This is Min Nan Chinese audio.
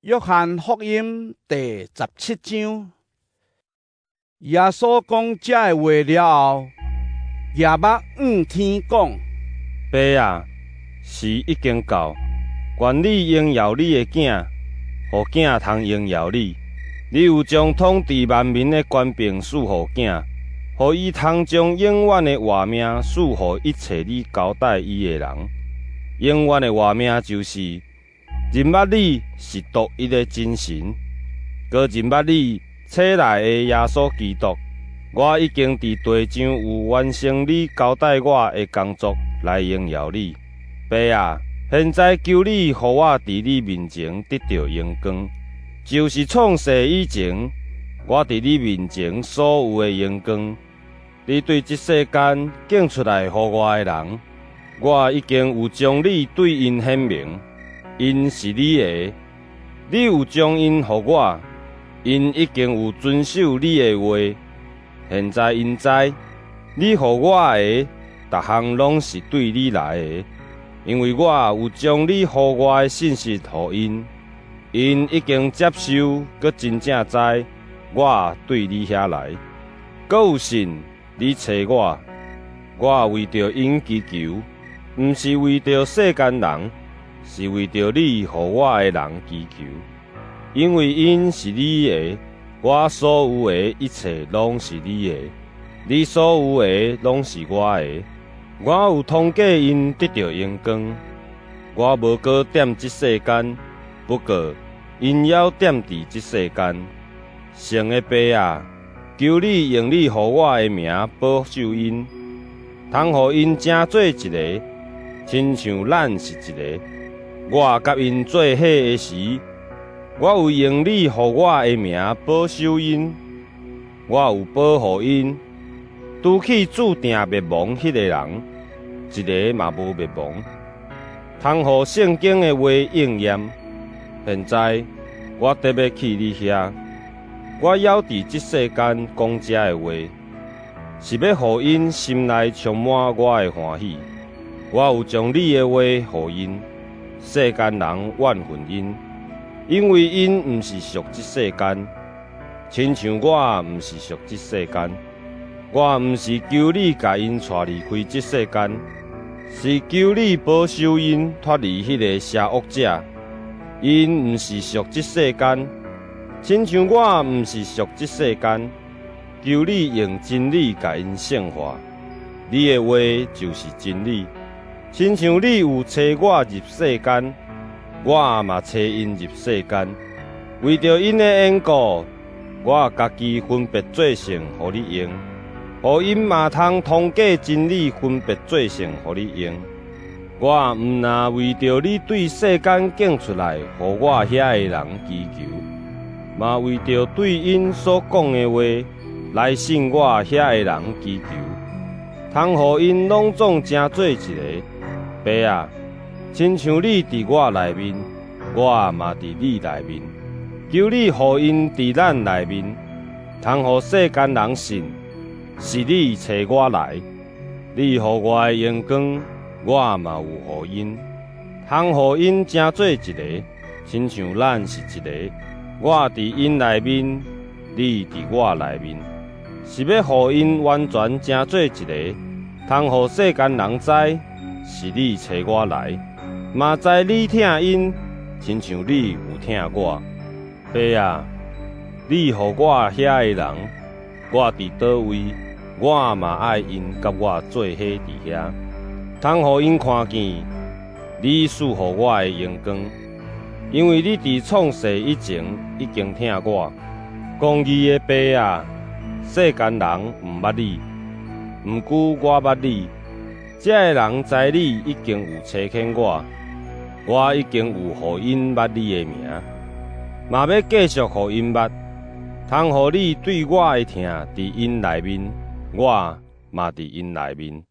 約翰福音第17章，耶穌講這个話了後，舉目向天講：爸啊，時已經到，願你榮耀你的囝，予囝通榮耀你。你有將統治萬民的權柄賜予囝，予伊通將永遠的活命賜予一切你交代伊的人。永遠的活命就是，認捌你是獨一的真神，閣認捌你差來的耶穌基督。我已經佇地上有完成你交代我的工作來榮耀你。爸啊，現在求你予我佇你面前得著榮光，就是創世以前，我佇你面前所有的榮光。你對這世間揀出來予我的人，我已經有將你對𪜶顯明。𪜶是你的，你有將𪜶予我，𪜶已經有遵守你的話。現在𪜶知，你予我的，逐項攏是對你來的，因為我有將你予我的信息予𪜶，𪜶已經接受，閣真正知我對你遐來，閣有信你差我。我為著𪜶祈求，毋是為著世間人，是為著你予我的人祈求，因為𪜶是你的，我所有的一切攏是你的，你所有的攏是我的。我有通過𪜶得著榮光，我無閣踮這世間，不過𪜶猶踮佇這世間。聖的爸啊，求你用你予我的名保守𪜶，通予𪜶成做一个，親像咱是一个。我佮𪜶做伙的時，我有用你予我的名保守𪜶，我有保護𪜶，除去注定滅亡彼个人，一个嘛無滅亡，通予聖經的話應驗。現在我得欲去你遐，我猶佇這世間講這个話，是欲予𪜶心內充滿我的歡喜。我有將你的話予𪜶，世間人怨恨𪜶，因為𪜶毋是屬這世間，親像我毋是屬這世間。我毋是求你共𪜶帶離開這世間，是求你保守𪜶脫離彼个邪惡者。𪜶毋是屬這世間，親像我毋是屬這世間。求你用真理共𪜶聖化，你的話就是真理。親像你有差我入世間，我嘛差𪜶入世間。為著𪜶的緣故，我家己分別做聖，予你用，予𪜶嘛通通過真理分別做聖，予你用。我毋但為著你對世間揀出來予我遐的人祈求，嘛為著對𪜶所講的話來信我遐的人祈求，通予𪜶攏總成做一个。爸啊，親像你佇我內面，我嘛佇你內面，求你予𪜶佇咱內面，通予世間人信是你差我來。你予我的榮光，我嘛有予𪜶，通予𪜶成做一个，親像咱是一个。我佇𪜶內面，你佇我內面，是欲予𪜶完全成做一个，通予世間人知是你差我來，嘛知你疼𪜶，親像你有疼我。爸啊，你予我遐的人，我佇佗位，我嘛愛𪜶佮我做伙佇遐，通予𪜶看見你賜予我的榮光，因為你佇創世以前已經疼我。公義的爸啊，世間人毋捌你，毋過我捌你。這个人知你已經有差遣我，我已經有予𪜶捌你的名，嘛欲繼續予𪜶捌，通予你對我的疼佇𪜶內面，我嘛佇𪜶內面。